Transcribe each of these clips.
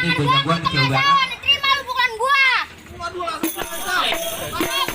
ini gue jagoan kecil banget. Terima lu bukan gua. Waduh, langsung mantap. Mantap.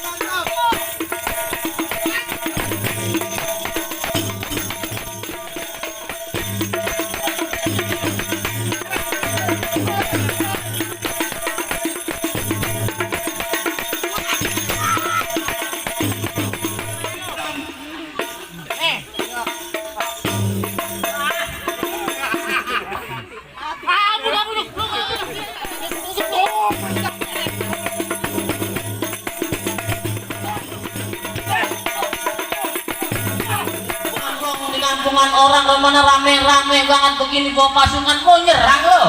Kampungan orang kemana rame-rame banget begini bawa pasukan mau nyerang lo.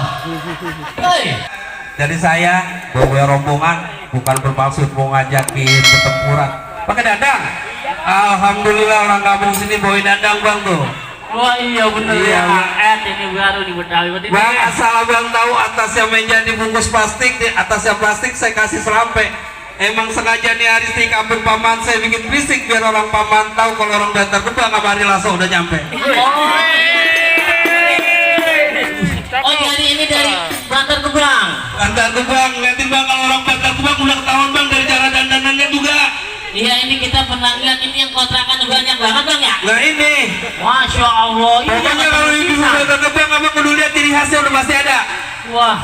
Hei. Jadi saya bawa rombongan bukan bermaksud mau ngajakin pertempuran. Pakai dadang. Alhamdulillah orang kampung sini bawain dadang bang tuh. Wah iya bener Iya, ya. Ini baru di Betawi. Bang asal abang tahu atasnya meja dibungkus plastik, di atasnya plastik saya kasih selampe. Emang sengaja nih hari di kampung paman saya bikin berisik biar orang paman tahu kalau orang Bantar Gebang sama Hari Lasso udah nyampe. Oh jadi ini dari Bantar Gebang. Bantar Gebang, liatin bang kalau orang Bantar Gebang udah ketahuan bang dari cara dandanannya juga. Iya ini kita pernah lihat ini yang kontrakan banyak banget bang ya. Nah ini, Masya Allah. pokoknya kalau di Bantar Gebang abang kudu lihat ciri khasnya udah pasti ada. Wah.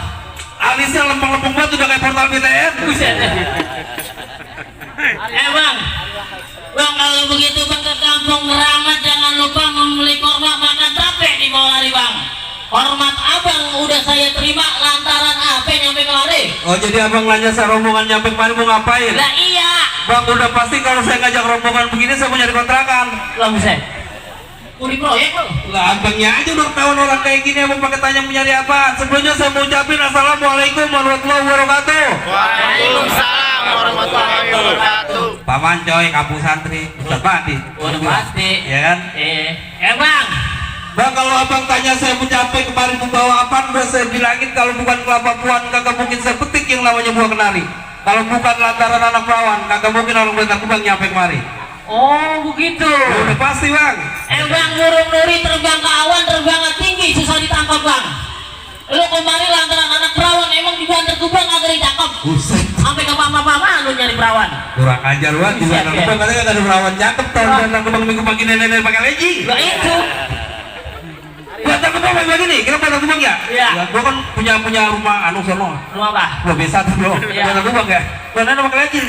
Alisnya lempeng-lempeng banget udah kayak portal BTN. Buset. Bang, kalau begitu bang ke kampung Keramat jangan lupa membeli korma makan tape di bawah hari bang. Hormat abang udah saya terima lantaran apa nyampe kemari. Oh jadi abang nanya saya rombongan nyampe kemari mau ngapain? Lah iya. Bang udah pasti kalau saya ngajak rombongan begini saya mau nyari kontrakan. Lah buset. Kuri proyek lo. Lah abangnya aja udah ketahuan orang kayak gini abang pakai tanya mau nyari apa. Sebelumnya saya mau ucapin assalamualaikum warahmatullahi wabarakatuh. Waalaikumsalam warahmatullahi wabarakatuh. Paman coy kampung santri Ustaz Padi. Udah pasti. Ya kan? Bang. Bang kalau abang tanya saya mau capek kemarin membawa apa udah saya bilangin kalau bukan kelapa puan kagak mungkin saya petik yang namanya buah kenari. Kalau bukan lantaran anak perawan kagak mungkin orang Bantar Gebang nyampe kemari. Oh begitu. Udah pasti bang. Bang burung nuri terbang ke awan terbang tinggi susah ditangkap bang. Lu kemarin lantaran anak perawan emang di Bantar Gebang agak ditangkap. Buset. Sampai ke mama-mama lu nyari perawan. Kurang ajar banget di Bantar Gebang katanya gak ada perawan cakep tahun Bantar Gebang minggu pagi nenek pakai leji. Lah itu. Bantar Gebang kayak begini, kira Bantar Gebang ya? Iya. Ya, gua kan punya rumah anu sono. Lu apa? Lo bisa tuh lo. Iya. Bantar Gebang ya? Nenek pakai leji.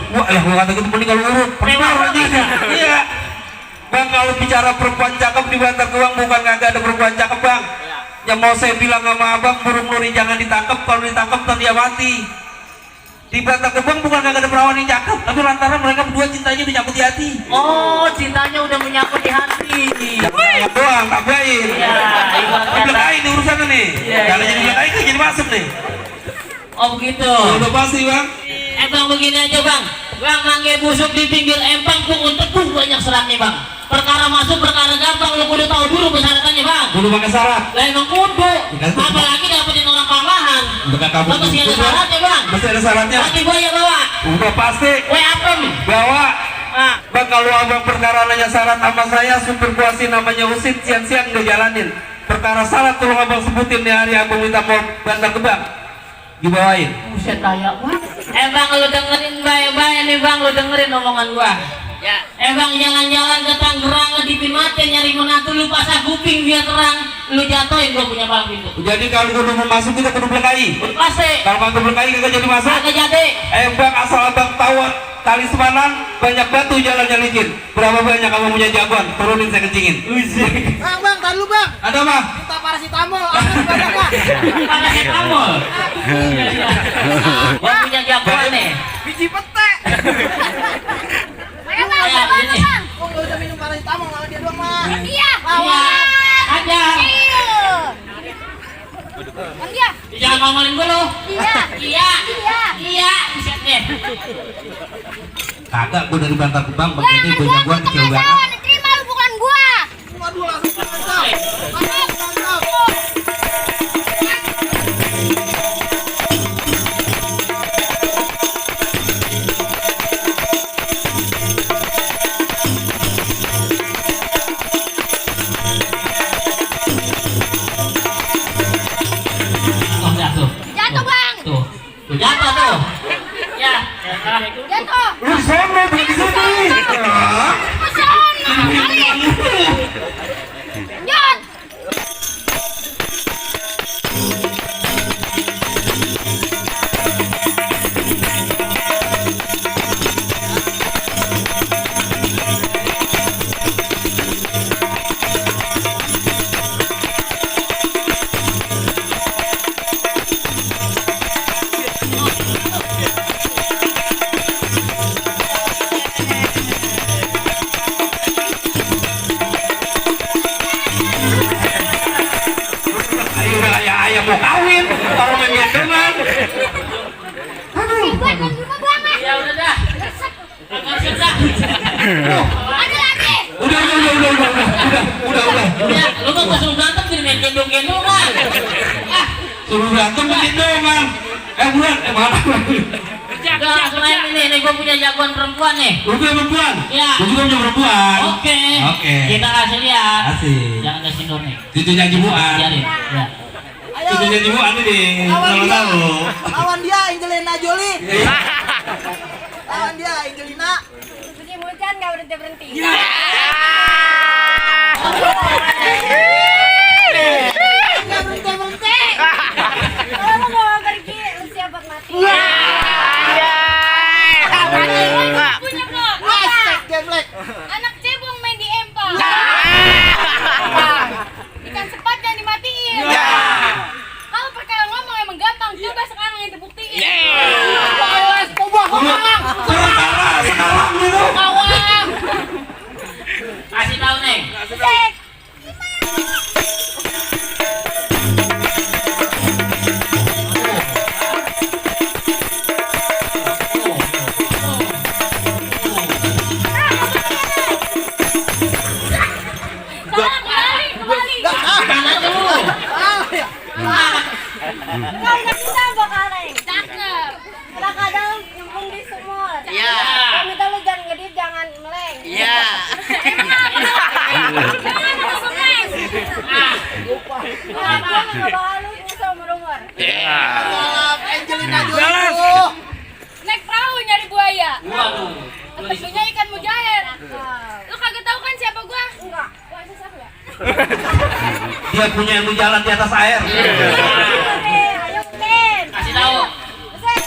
Wah, lah gua kata gitu mending kalau urut. Memang aja. Iya. Bang kalau bicara perempuan cakep di Bantar Gebang bukan kagak ada perempuan cakep bang. Yang mau saya bilang sama abang burung nuri jangan ditangkap, kalau ditangkap ntar dia mati. Di Bantar Gebang bukan kagak ada perawan yang cakep, tapi lantaran mereka berdua cintanya udah nyangkut di hati. Oh cintanya udah menyangkut di hati. Jangan doang, tambahin. Iya. Belakain nih urusannya nih. Iya, Kalau iya, jadi iya. belakain kan jadi masuk nih. Oh begitu. Udah pasti bang. Bang begini aja bang. Bang mangge busuk di pinggir empang pohon teguh banyak seratnya bang. Perkara masuk perkara gampang lu kudu tahu dulu persyaratannya bang. Kudu pakai syarat. Lah emang kudu. Apalagi dapetin orang pamahan. Dekat kampung. Lah masih ada syaratnya bang. Masih ada syaratnya. Mati buaya bawa. Udah pasti. Kue apem. Bawa. Nah. Bang kalau abang perkara nanya syarat sama saya supir kuasi namanya Usin siang-siang udah jalanin. Perkara syarat tolong abang sebutin nih hari abang minta mau Bantar Gebang. Dibawain. Buset daya bang. Bang lu dengerin baik-baik nih bang, lu dengerin omongan gua. Ya. Bang jalan-jalan ke Tangerang di Pinmate nyari menantu lu pasang kuping biar terang, lu jatuhin gua punya palang pintu. Jadi kalau kudu mau masuk kita kudu belakai. Pasti. Kalau kagak belakai kagak jadi masuk. Kagak jadi. Bang asal abang tahu tali semanan banyak batu jalannya licin. Berapa banyak kamu punya jagoan? Turunin saya kencingin. Bang, tar lu bang. Ada mah? Kita paracetamol, ambil banyak bang. Paracetamol. Gua punya jagoan nih. Biji pete. Ayo bang, Kayak coba gini. bang. Gua nggak usah minum paracetamol, malah dia doang mah. Iya. Iya. Ada. Iya. Bang dia. Jangan ngomongin gua lu. Iya. Iya. Iya. Iya. Buset deh. Kagak, gua dari Bantar Gebang, Bang, begini gua jagoan kecil banget. Terima lu bukan gua. Waduh, langsung mantap. Mantap. tuh. Jatuh, Bang. Tuh. Tuh jatuh tuh. Ya. Jatuh. Lu di sana, bukan di sini. Ah. Kesana. Balik. Jat. Ayo udah kayak ayam mau kawin, orang main gendongan. Buat dan lima Bang. Ya udah dah. Makasih dah. Ada lagi. Udah. Ya, lu kan pas lu berantem jadi main gendong-gendongan. Ah, Suruh berantem gendongan. Bulan, mana? udah langsung aja ini gua punya jagoan perempuan nih. Lu punya perempuan? Ya. Lu juga punya perempuan? Oke. Oke. Kita kasih lihat. Asik. Jangan kasih nur nih. Cucunya Jimuan. Biarin. Ya. Ayo. Cucunya Jimuan ini. Lawan dia. Tahu. Lawan dia Angelina Jolie. Lawan dia Angelina. Musim hujan nggak berhenti. Enggak berhenti. Kalau lu nggak mau pergi, lu siap buat mati. Punya belum? Asik geblek. Anak cebong main di empang. Ikan sepat jangan dimatiin. Kalau perkara ngomong emang gampang, coba sekarang yang dibuktiin. Sekarang gitu. Kasih tahu nih. Cek. Kembali. Mana dulu? Kau udah bisa bakaleng. Cakep. Kadang-kadang nyembung di sumur. Iya. Kami tahu lu jangan ngedip, jangan meleng. Iya. Jangan langsung meleng. Kenapa nggak bakal lu nyesel umur-umur? Angelina Jolie. Naik perahu nyari buaya. Waduh. Tentunya ikan mujair. Lu kagak tahu kan siapa gua? Enggak. Gua susah enggak? Dia punya ilmu jalan di atas air. Ayo, Ken. Kasih tahu. Buset.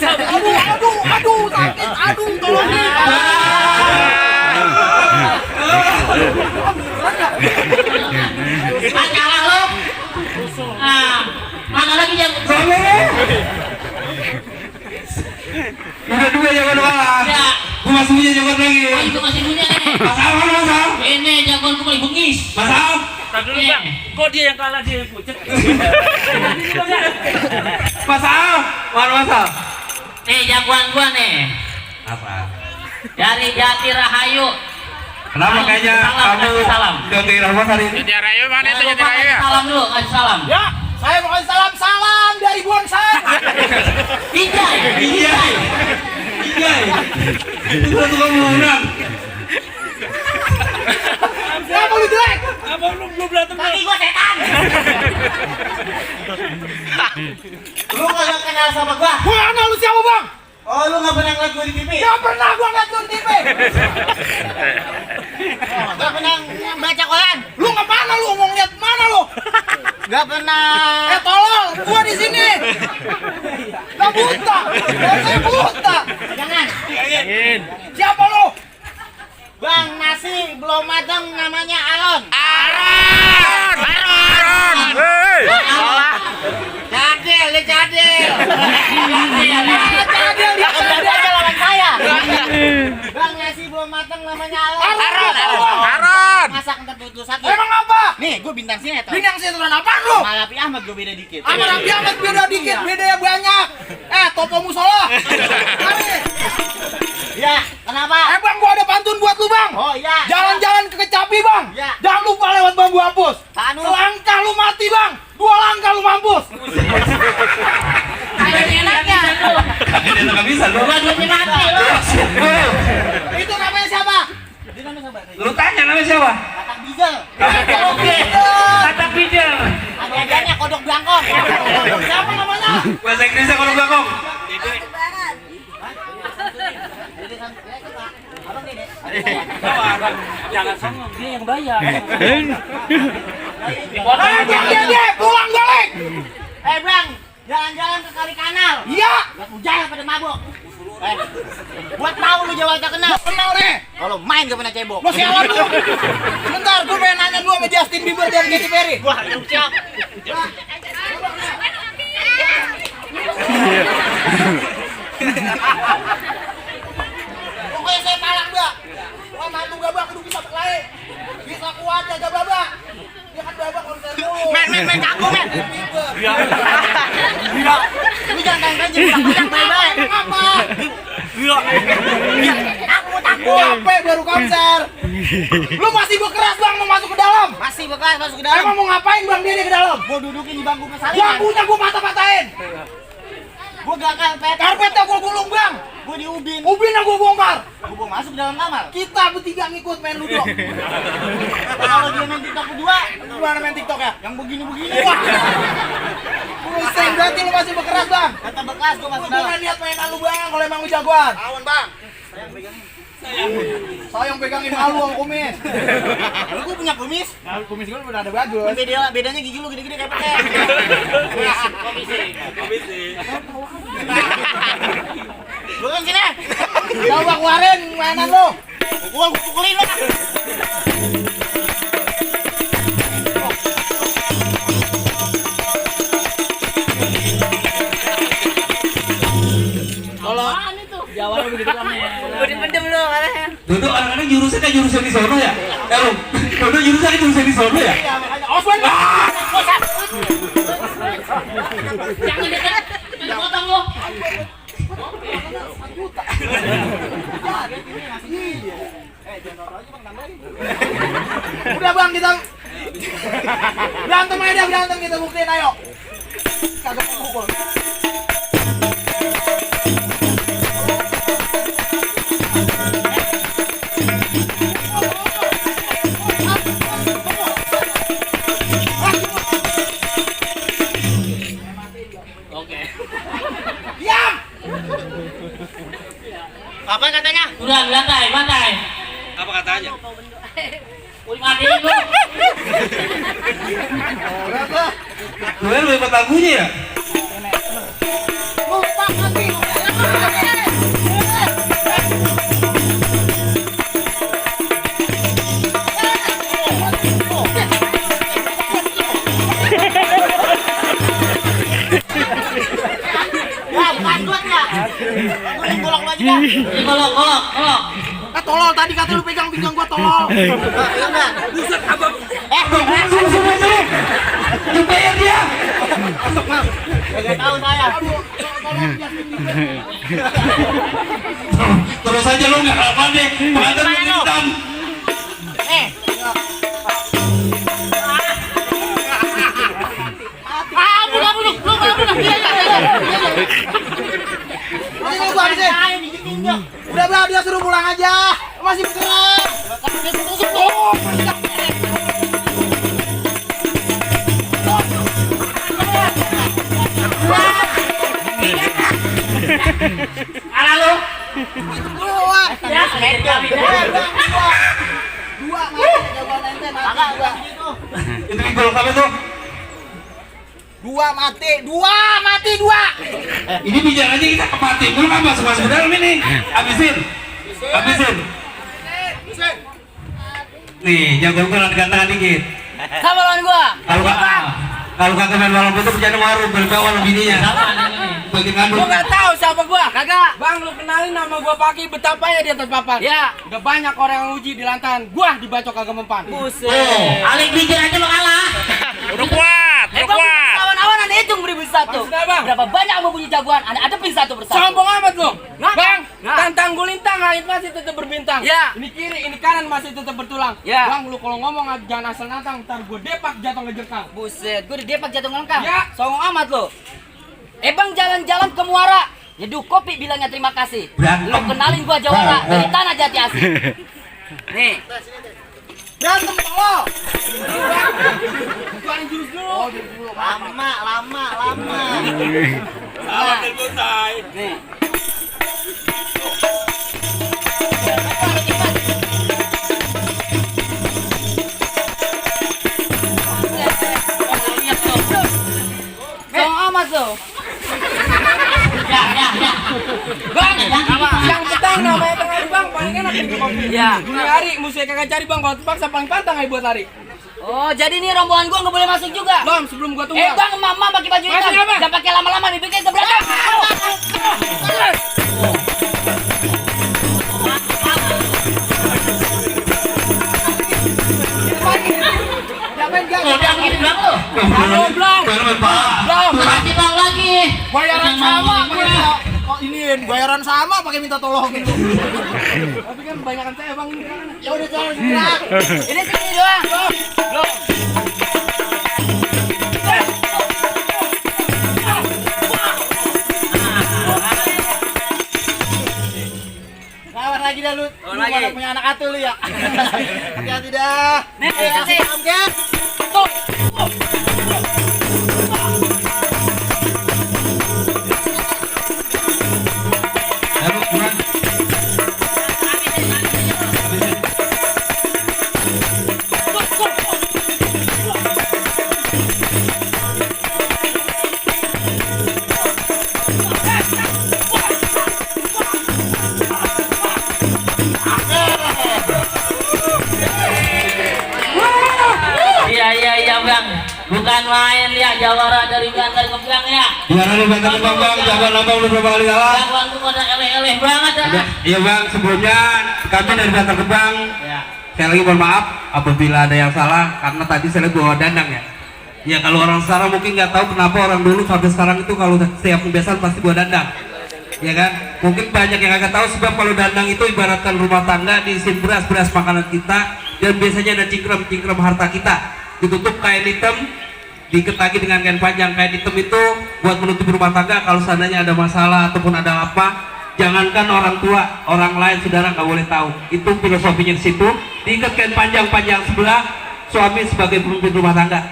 Aduh, sakit. Aduh, tolongin. Kalah lu. Nah, mana lagi yang Udah dua jagoan kalah. Ya. Gua masih punya jagoan lagi. itu masih punya nih. Masal mana Masal? Ini jagoan gue paling bengis. Masal? Dulu bang, kok dia yang kalah dia yang pucet? Masal? Mana Masal? Nih jagoan gua nih. Apa? Dari Jati Rahayu. Kenapa kayaknya Salam, kamu salam. ganti rahmat hari ini? Jati Rahayu mana itu Jangan Jati lupa Rahayu? kasih salam dulu, kasih salam. Ya, saya mau kasih salam dari bonsai. Ijai. Iya. Itu satu kamu menang. Siapa lu jelek? Apa belum berantem? Kaki gua setan. Lu kagak kenal sama gua. Gua kenal lu siapa, Bang? Oh, lu enggak pernah ngeliat gua di TV? Enggak pernah gua ngeliat gua di TV. Enggak pernah baca koran. Lu kemana lu? Mau ngeliat mana lu? Enggak pernah. Tolong, gua di sini. Enggak buta. Saya buta. Jangan. Siapa lu? Bang, nasi belum matang namanya Aron. Cadel, dia cadel. Cadel, dia aja lawan saya. Bang, nasi belum matang namanya Aron. Masak ntar butuh satu. Emang apa? Nih, gue bintang sinetron. Bintang sinetron apaan lu? Sama Raffi Ahmad gue beda dikit. Sama Raffi Ahmad beda dikit, bedanya banyak. Topo musola. Ya, Kenapa? Bang, gua ada pantun buat lu, Bang. Oh iya. Jalan-jalan ke Kecapi, Bang. Iya. Jangan lupa lewat Bambu Hapus. Selangkah lu mati, Bang. 2 langkah lu mampus. Kagak enaknya lu. Kagak ada nggak bisa lu. Dua-duanya mati lu. Itu namanya siapa? Lu tanya namanya siapa? Katak Bijel. Oke. Kata pijel. Ada kodok belangkong. Siapa namanya? Bahasa Inggrisnya kalau bangkong. Jangan songong, dia yang bayar. Dia pulang balik. Bang, jalan-jalan ke kali kanal. Iya. Lihat hujan pada mabuk. Buat tahu lu Jawa tak kenal. Kenal nih. Kalau main gak pernah cebok. Masih awal lu. Bentar, gue pengen nanya lu sama Justin Bieber dan Katy Perry. Wah, yang siap. Pokoknya saya palak gak. Wah, mantu gabak kudu bisa berkelahi. Bisa kuat ya gabak. Dia kan gabak konser mulu. Men kaku men. Iya. Lu jangan kayak jangan baik-baik. Apa? Iya. Takut. Capek baru konser. Lu masih bekeras Bang mau masuk ke dalam? Masih bekeras masuk ke dalam. Emang mau ngapain Bang dia ke dalam? Gua dudukin di bangku kesalingan. Bangkunya gua patah-patahin. Gua gak karpetnya gua gulung Bang. Gua di ubinnya gua bongkar. Gua masuk ke dalam kamar. Kita bertiga ngikut main ludo. Kalau dia main TikTok berdua, gimana main TikTok ya? Yang begini-begini. Wah. Pusing berarti lu masih bekeras Bang. Kata bekas gua masuk dalam. Gua niat mainan lu Bang kalau emang lu jagoan. Awan Bang. Sayang pegangin malu sama kumis. Lu gua punya kumis? Nah, kumis gua udah ada bagus. Bedanya gigi lu gede-gede kayak pete. Komisi. Lu kan sini. Coba keluarin mainan lu. Gua pukulin lu. Jawabnya begitu kan ya. Pendem lu katanya. Dodo kadang-kadang jurusnya kayak jurusan di sono ya. Lu, Dodo jurusnya kayak jurusan di sono ya. Osman. Jangan dekat. Potong lu. Udah Bang kita berantem aja berantem kita buktiin ayo. Kagak pukul. Diam. Apa katanya? Udah lantai. Apa katanya? Woi mati lu. Lu lebih lagunya ya? Lupa mati. Kolok. Tolol tadi kata lu pegang pinggang gua tolol. Buset abang. Suruh. Lu bayar dia. Enggak tahu saya. Terus aja lu enggak apa deh. Pengantin hitam. Udah dia suruh pulang aja. Masih bergerak. Ala lu. Keluar. Ya, Dua mati jawaban ente mati. Itu gol kamu tuh. Dua mati. Ini bicaranya kita ke mati. Belum kan masuk ke dalam ini. Habisin. Nih, jago gua gantangan dikit. Sama lawan gua. Kalau kagak main malam itu bercanda warung berbawa bininya. Bagi ngandung. Gua enggak tahu siapa gua. Kagak. Bang, lu kenalin nama gua Paki, betapa ya di atas papan. Ya. Udah banyak orang yang uji di lantaran, gua dibacok kagak mempan. Alik bijak aja lo kalah. Udah kuat. Lawan-lawanan itu Langsung beri satu. Maksudnya, Bang? Berapa banyak kamu punya jagoan? Anda adepin satu persatu. Sombong amat lo. Nah, Bang, nah. tantang gulintang langit masih tetap berbintang. Ya. Ini kiri, ini kanan masih tetap bertulang. Ya. Bang, lu kalau ngomong jangan asal nantang, ntar gue depak jatuh ngejengkang. Buset, gue di depak jatuh ngelengkang. Ya. Songong amat lo. Bang jalan-jalan ke Muara. Nyeduh kopi bilangnya terima kasih. Berantem. Lo kenalin gua Jawara dari tanah Jati Asih. Nih. Berantem lo. Keluarin jurus dulu. Lama. Salah selesai. Nih. Songong amat lo. Ya. Bang, yang petang namanya tengah hari bang, paling enak minum kopi. Ya. Ini hari musuhnya kagak cari bang, kalau terpaksa paling pantang aja buat lari. Oh, jadi nih rombongan gua nggak boleh masuk juga. Bang, sebelum gua tunggu. Bang, mama pakai baju hitam. Masih apa? Jangan pakai lama-lama nih, bikin sebelah. Udah gitu bang lu. Belum. Belum. Kasih bang lagi. Bayaran Yang sama, mau gue gua. kok iniin bayaran sama pakai minta tolong gitu. Tapi kan kebanyakan saya bang ini. Ya udah jangan gerak. Ini sini doang. Lawan lagi dah lu. Lawan lagi. Lu punya anak atuh lu ya. Hati-hati dah. Nih, kasih. Iya bang. Bukan main ya Jawara dari Bantar Gebang ya. Juara lu Bantar Gebang bang, jagoan abang udah berapa kali kalah? Jagoan tuh pada eleh-eleh banget ya. Iya bang, sebelumnya kami dari Bantar Gebang. Ya. Saya lagi mohon maaf apabila ada yang salah karena tadi saya bawa dandang ya. Ya kalau orang sekarang mungkin nggak tahu kenapa orang dulu sampai sekarang itu kalau setiap pembiasan pasti bawa dandang. Ya kan? Mungkin banyak yang nggak tahu sebab kalau dandang itu ibaratkan rumah tangga diisi beras makanan kita dan biasanya ada cingkrem harta kita. Ditutup kain hitam, diketagi dengan kain panjang. Kain hitam itu buat menutupi rumah tangga kalau seandainya ada masalah ataupun ada apa, jangankan orang tua, orang lain saudara nggak boleh tahu. Itu filosofinya di situ. Diikat kain panjang sebelah, suami sebagai pemimpin rumah tangga,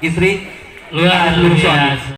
istri Luar suami. biasa.